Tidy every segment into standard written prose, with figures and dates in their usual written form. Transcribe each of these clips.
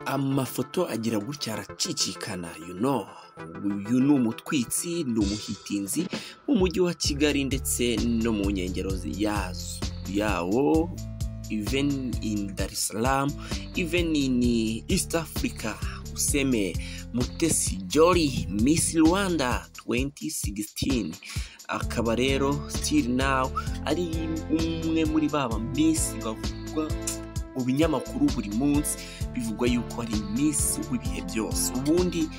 Amafoto agira gutya aracicikana. Uyu ni umutwitsi, ni umuhitinzi mu mujyi wa Kigali ndetse no mu nkengero yawo, even in Dar es Salaam, even in East Africa. Useme Mutesi Jolly, Miss Rwanda 2016, akaba rero still now ari umwe muri baba Miss bavugwa mu binyamakuru buri munsi, bivugwa yuko ari Miss w'ibihe byose. Ubundi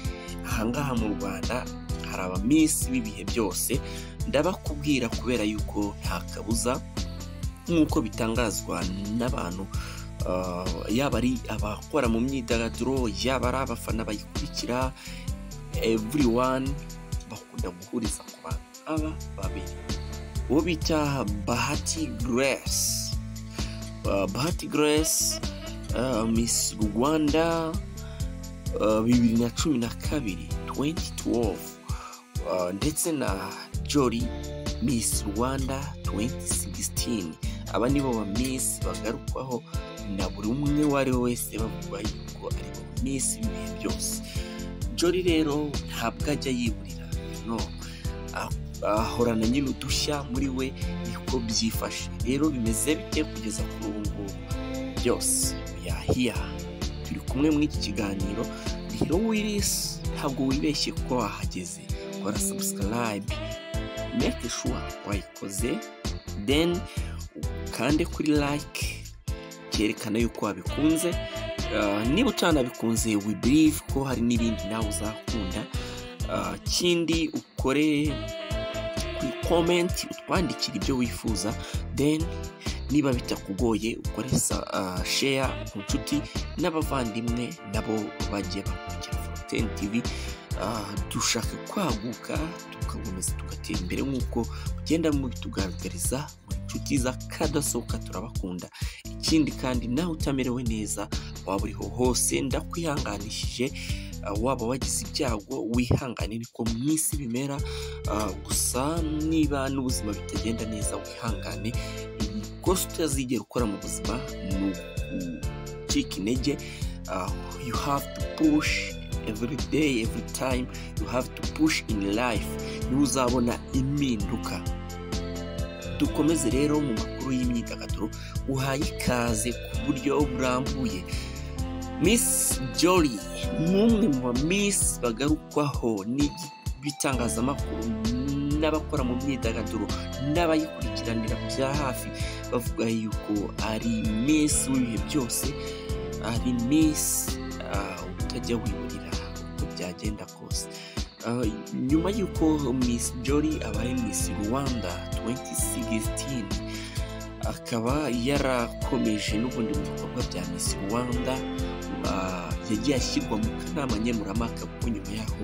ahangaha mu Rwanda hari aba Miss b'ibihe byose, ndabakubwira, kubera yuko nta kabuza nk'uko bitangazwa n'abantu, yaba ari abakora mu myidagaduro, yaba ari abafana bayikurikira, everyone bakunda guhuriza ku bantu aba babiri, uwo bita Bahati Grace. Bahati Grace, Miss Rwanda 2012, 2012, ndetse na Jolly, Miss Rwanda 2016. Aba nibo ba Miss bagarukwaho na buri umwe uwo ari we wese, bavuga yuko ari bo Miss b'ibihe byose. Jolly rero ntabwo ajya yiburira, no ahorana nyine udushya muri we, niko byifashe. Rero bimeze bite kugeza kuri ubu ngubu? Byose yahiya turi kumwe muri iki kiganiro. Hero Willis, ntabwo wibeshye kuko wahageze. Kora subscribe, make sure wayikoze, then ukande kuri like cyerekana yuko wabikunze. Niba utanabikunze, we believe ko hari n'ibindi nawe uzakunda. Kindi ukore kuri comment, utwandikire ibyo wifuza, then niba bitakugoye ukore share ku nshuti n'abavandimwe, nabo bajye bakurikira Forten TV. Dushaka kwaguka, tugakomeza tugatera imbere nk'uko mugenda mubitugaragariza mu nshuti z'akadasohoka. Turabakunda. Ikindi kandi, nawe utamerewe neza, waba uriho hose, ndakwihanganishije. Waba wagize ibyago, wihangane, niko mu isi bimera. Gusa niba n'ubuzima bitagenda neza, wihangane. Ikosa utazigera ukora mu buzima ni ugucika intege. You have to push every day, every time you have to push in life, niho uzabona impinduka. Dukomeze rero mu makuru y'imyidagaduro. Uhaye ikaze ku buryo burambuye. Miss Jolly ni umwe mu ba Miss bagarukwaho n'ibitangazamakuru n'abakora mu myidagaduro n'abayikurikiranira bya hafi, bavuga yuko ari Miss w'ibihe byose, ari Miss utajya wiburira uko byagenda kose. Nyuma y'uko Miss Jolly abaye Miss Rwanda 2016, akaba yarakomeje n'ubundi mu bikorwa bya Miss Rwanda. Yagiye ashyirwa mu kanama nkemurampaka, kuko nyuma yaho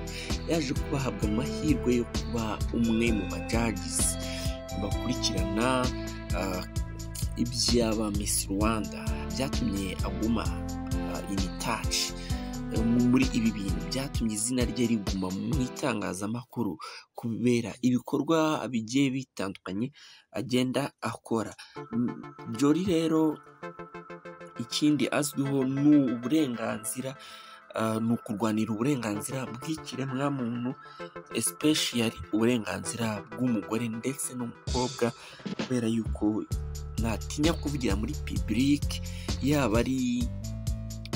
yaje kubahabwa amahirwe yo kuba umwe mu ba judges bakurikirana iby'aba Miss Rwanda. Byatumye aguma in touch muri ibi bintu, byatumye izina rye riguma mu itangazamakuru kubera ibikorwa bigiye bitandukanye agenda akora. Jolly rero ikindi azwiho ni uburenganzira, ni ukurwanira uburenganzira bw'ikiremwamuntu, especially uburenganzira bw'umugore ndetse n'umukobwa, kubera yuko ntatinya kuvugira muri public, yaba ari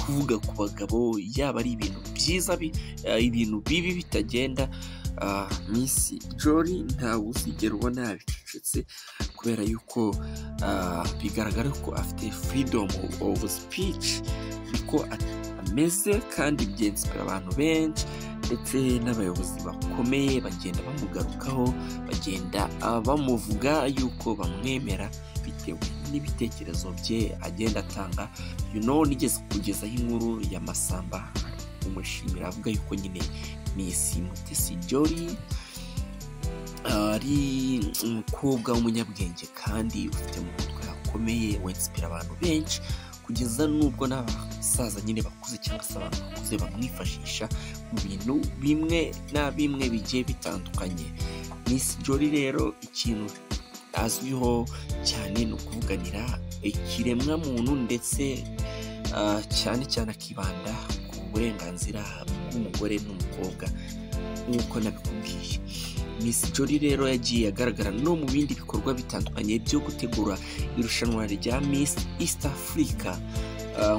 kuvuga ku bagabo, yaba ari ibintu byiza, ibintu bibi bitagenda. Miss Jolly ntawe uzigera ubona yabicecetse, kubera yuko bigaragara ko afite freedom of speech, niko ameze, kandi byensipira abantu benshi, ndetse n'abayobozi bakomeye bagenda bamugarukaho, bagenda bamuvuga yuko bamwemera bitewe n'ibitekerezo bye agenda atanga. Nigeze kugezaho inkuru ya Masamba umushimira, avuga yuko nyine Miss Mutesi Jolly ari umukobwa w'umunyabwenge kandi ufite mu mutwe hakomeye, wensipira abantu benshi, kugeza n'ubwo n'abasaza nyine bakuze cyangwa se abantu bakuze bamwifashisha mu bintu bimwe na bimwe bigiye bitandukanye. Miss Jolly rero ikintu azwiho cyane ni ukuvuganira ikiremwamuntu, ndetse cyane cyane akibanda ku burenganzira bw'umugore n'umukobwa nk'uko nabikubwiye. Miss Jolly rero yagiye agaragara no mu bindi bikorwa bitandukanye byo gutegura irushanwa rya Miss East Africa,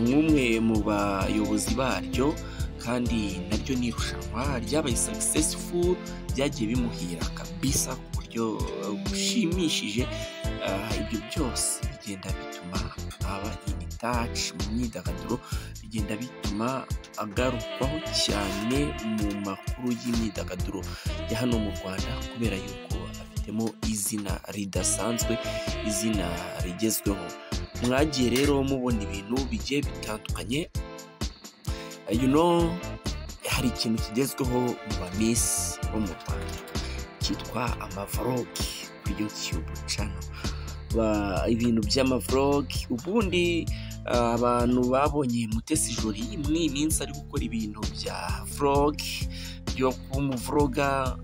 nk'umwe mu bayobozi baryo, kandi naryo ni irushanwa ryabaye successful, byagiye bimuhira kabisa ku buryo bushimishije. Ibyo byose bigenda bituma aba in touch mu myidagaduro, bigenda bituma agarukwaho cyane mu makuru y'imyidagaduro ya hano mu Rwanda, kubera yuko afitemo izina ridasanzwe, izina rigezweho. Mwagiye rero mubona ibintu bigiye bitandukanye. Hari ikintu kigezweho mu ba Miss bo mu Rwanda cyitwa amavlog kuri YouTube channel. Ibintu by'amavlog ubundi, abantu babonye Mutesi Jolly muri iyi minsi ari gukora ibintu bya vlog, byo kuba umuvlogger,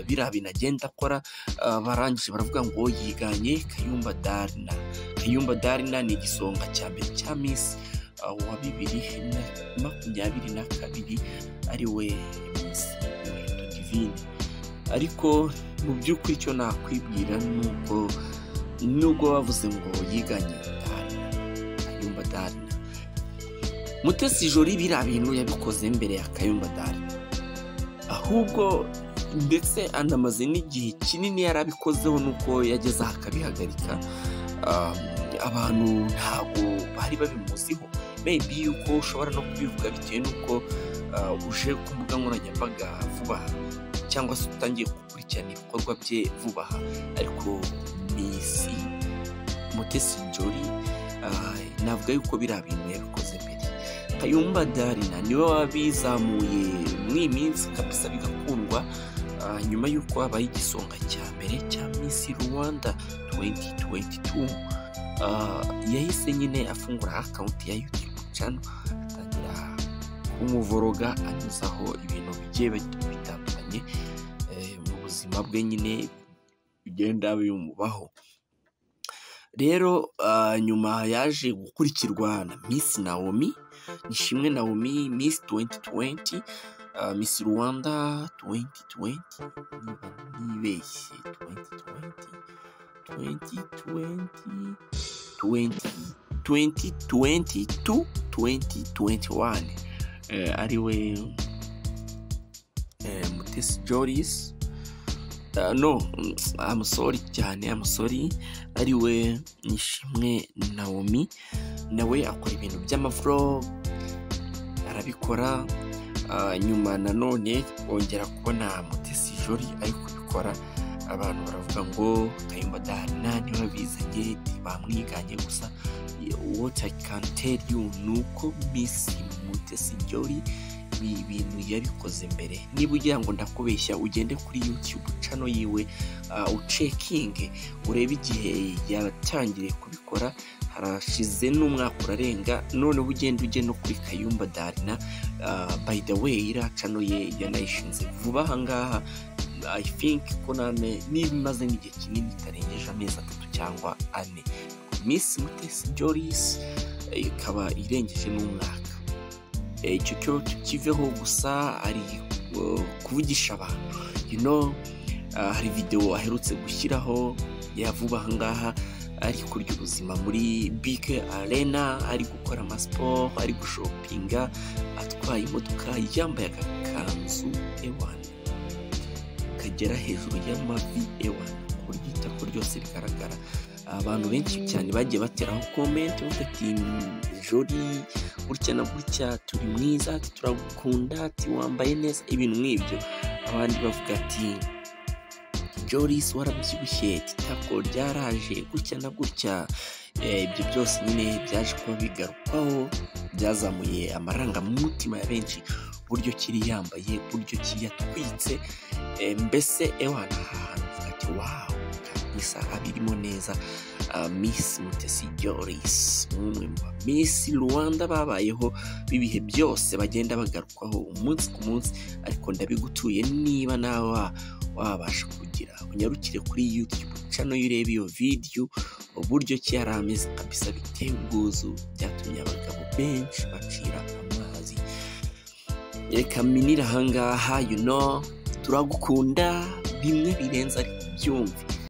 biriya bintu agenda akora, barangije baravuga ngo yiganye Kayumba Darina. Kayumba Darina ni igisonga cya mbere cya Miss wa 2022, ari we Miss Muheto Divine. Ariko mu by'ukuri icyo nakwibwira ni uko nubwo bavuze ngo yiganye Darina, Kayumba Darina, Mutesi Jolly biriya bintu yabikoze mbere ya Kayumba Darina, ahubwo ndetse anamaze n'igihe kinini yarabikozeho, nuko yageze aho akabihagarika. Abantu ntabwo bari babimuziho. Maybe yuko ushobora no kubivuga bitewe n'uko uje ku mbuga nkoranyambaga vuba aha, cyangwa se utangiye gukurikirana ibikorwa bye vuba aha, ariko Miss Mutesi Jolly, navuga yuko biriya bintu yabikoze mbere. Kayumba Darina niwe wabizamuye muri iyi minsi kabisa bigakundwa, nyuma y'uko habaye igisonga cya mbere cya Miss Rwanda 2022. Yahise nyine afungura account ya YouTube channel, atangira kumuvlogga, anyuzaho ibintu bigiye bitandukanye mu buzima bwe nyine bigenda bimubaho. Rero nyuma yaje gukurikirwa na Miss Naomi Nishimwe Naomi, Miss 2020, Miss Rwanda 2020, niba ntibeshye, 2020 2020 2022 2021, ariwe Mutesi Jolis, no, I'm sorry cyane, I'm sorry, ariwe Nishimwe Naomi, nawe akora ibintu by'amavlog, arabikora. Nyuma nanone bongera kubona Mutesi Jolly ari kubikora, abantu baravuga ngo Kayumba Darina niwe bizanye, bamwiganye. Gusa what I can tell you ni uko Miss Mutesi Jolly ibi bintu yabikoze mbere. Niba ugira ngo ndakubeshya, ugende kuri YouTube channel yiwe, ucheckinge urebe igihe yatangiriye kubikora, harashize n'umwaka urarenga. Noneho ugende ujye no kuri Kayumba Darina. By the way, iriya channel ye yanayishinze vuba aha ngaha. I think ko nane niba imaze n'igihe kinini itarengeje amezi 3 cyangwa 4. Miss Mutesi Jolis ikaba irengeje n'umwaka. Icyo cyo tukiveho. Gusa ari kuvugisha abantu. Hari video aherutse gushyiraho ya vuba aha ngaha, ari kurya ubuzima muri BK Arena, ari gukora amasiporo, ari gushoppinga, atwaye imodoka, yambaye agakanzu ewana kagera hejuru y'amavi, ewana ku buryo itako ryose rigaragara. Abantu benshi cyane bagiye bateraho comment bavuga ati: "Jolly gutya na gutya, turi mwiza, ati turagukunda, ati wambaye neza," ibintu nk'ibyo. Abandi bavuga ati: "Jolis warabyibushye, itako ryaraje," gutya na gutya. Ibyo byose nyine byaje kuba bigarukwaho, byazamuye amarangamutima ya benshi, buryo kiri yambaye, buryo ki yatwitse. Mbese ewana ahantu uvuga ati: "Wow, kabisa abirimo neza." Miss Mutesi Jolis, umwe mu ba Miss Rwanda babayeho b'ibihe byose, bagenda bagarukwaho umunsi ku munsi. Ariko ndabigutuye, niba nawe wabasha kugira unyarukire kuri YouTube channel urebe iyo video uburyo ki yari ameze kabisa, biteye ubwuzu, byatumye abagabo benshi bacira amazi. Reka minira ahangaha, turagukunda bimwe birenze, ariko byumve.